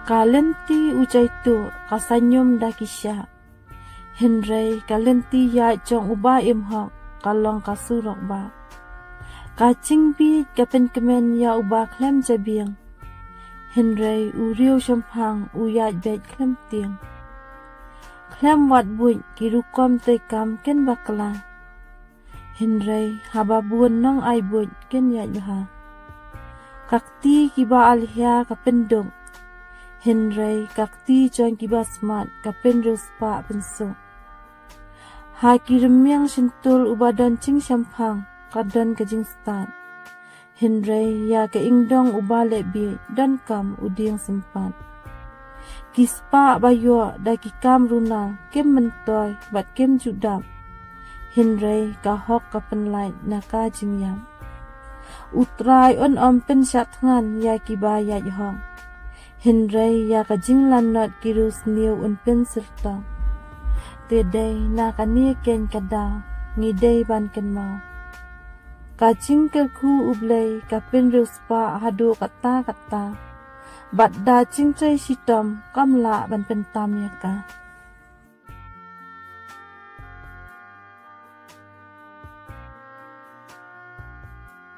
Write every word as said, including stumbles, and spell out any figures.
Ka lynti u jaituh ka saiñum da ki shah, hynrei ka lynti ïaid jong uba im hok ka long ka surok bah. Ka jingbieit ka pynkmen ïa uba khlem jabieng, hynrei u riew shemphang u ïaid beit khlem tieng. Khlem wat buit ki rukom treikam kin bakla, hynrei haba bun nong ai buit kin ïaid bha. Ka kti kiba alhia ka pynduk, hynrei ka kti jong kiba smat ka pynriewspah pynsuk. Ha ki rmiang shyntur uba don jingshemphang ka don ka jingstad, hynrei ïa ka ingdong uba leh bieit donkam u dieng sympat. Ki spah ba ïoh da ki kam runar kim myntoi bad kim ju dap, hynrei ka hok ka pynlait na ka jingïap. U Trai un ym pynshah thngan ïa kiba ïaid hok, hynrei ïa ka jinglanot ki riewsniew un pynsyrtok. Te dei na kane keiñ ka daw ngi dei ban kynmaw, ka jingkyrkhu U Blei ka pynriewspah haduh katta katta, bad da jingtrei shitom kam lah ban pyntam ïa ka.